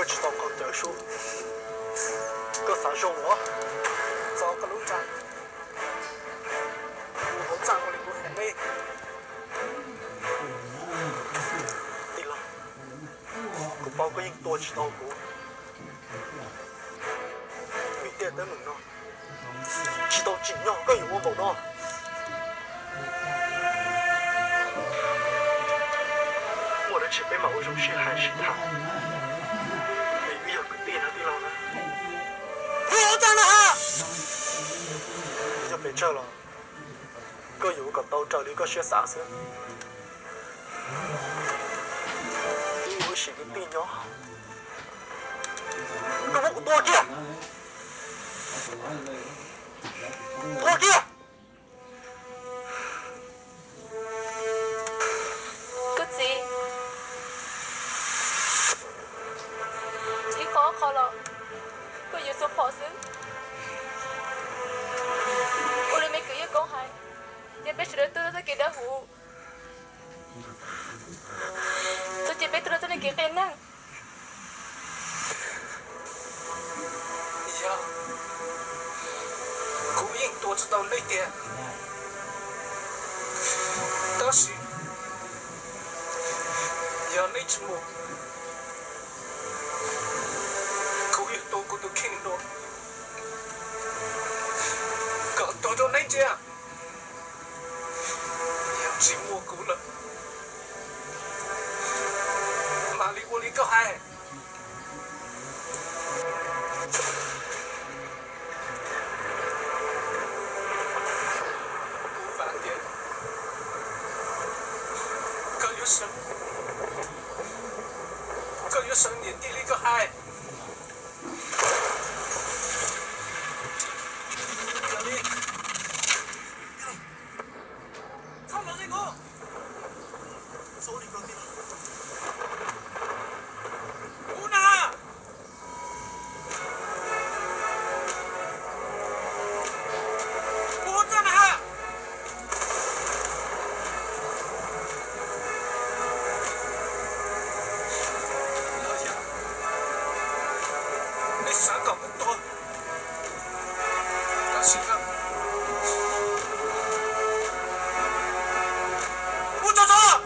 Koj tsis tau qaug cawv sub, koj xav zoo los txog koj lub nra, kuv hauv txaj ua li kuv hais nej. Tij laug, kuv paub koj yeej tua tsis tau kuv. Vim tiaj teeb meem no tsis tau tsim nyog koj yuav ua npaum no. Muaj dab tsi peb mam ua zoo sib hais sib tham, vim wb yog kwv tij no tij laug na. Yog pes tsawg los koj yuav ua kom tau raws li koj siab xav xwb. Wb ua sim kwv tij nyob, koj muab kuv tua kiag, tua kiag. Koj txiv, ib qho ob qho los koj yuav txhua phom xwb. Ua li me kwv Yeej Koob hais, cia peb sawv daws tuaj rau txoj kev dawb huv, txhob cia peb tuaj rau txoj kev qias neeg. Yog, kuv yeej tua tsis tau nej tiag, tab sis yog nej tsis mus, kuv yuav tua kuv tus kheej dua kom tuag rau nej ntsia. Yog tsis muaj kuv lawm, mam li ua li koj hais. Kuv vam tias koj yuav sawv, koj yuav sawv niam tij li koj hais. Yog li, txhob los ze kuv, txhob ua li koj tij laug. Kuv na, kuv txaj na ha. Nej xav kom kuv tuag, tab sis kuv txhob txhob.